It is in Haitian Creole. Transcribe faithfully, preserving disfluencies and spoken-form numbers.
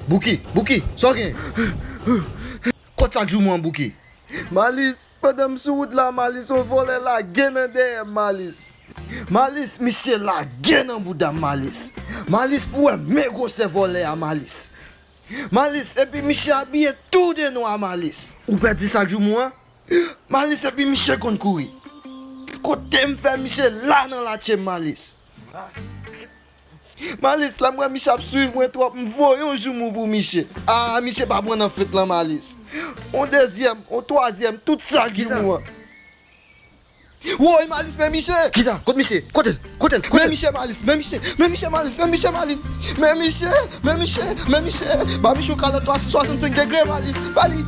Bouki, Bouki, sa w gen? Kot sak joumou an, Bouki? Malis, pandan m sou wout la, Malis, yon vòlè lage nan dèyè m, Malis. Malis, misye lage nan bouda m, Malis. Malis, pou wè men gwosè vòlè a, Malis. Malis, epi misye abiye tou de nwa, Malis. Ou pèdi sak joumou an? Malis, epi misye konn kouri. Kote m fè misye la nan latche m, Malis. Malis, lè m wè misye ap swiv mwen twòp, m voye yon joumou pou misye. Ah, misye pa pran nan fent lan, Malis. On dezyèm, on twazyèm, tout sak joumou an. Woy, Malis, men misye! Kisa? Kot misye? Kote l? Kote l? Men misye, Malis, men misye, men misye, Malis, men misye, Malis. Men misye, men misye, men misye. Ba misye yon kalòt twa san swasannsenk degre, Malis. Ba li.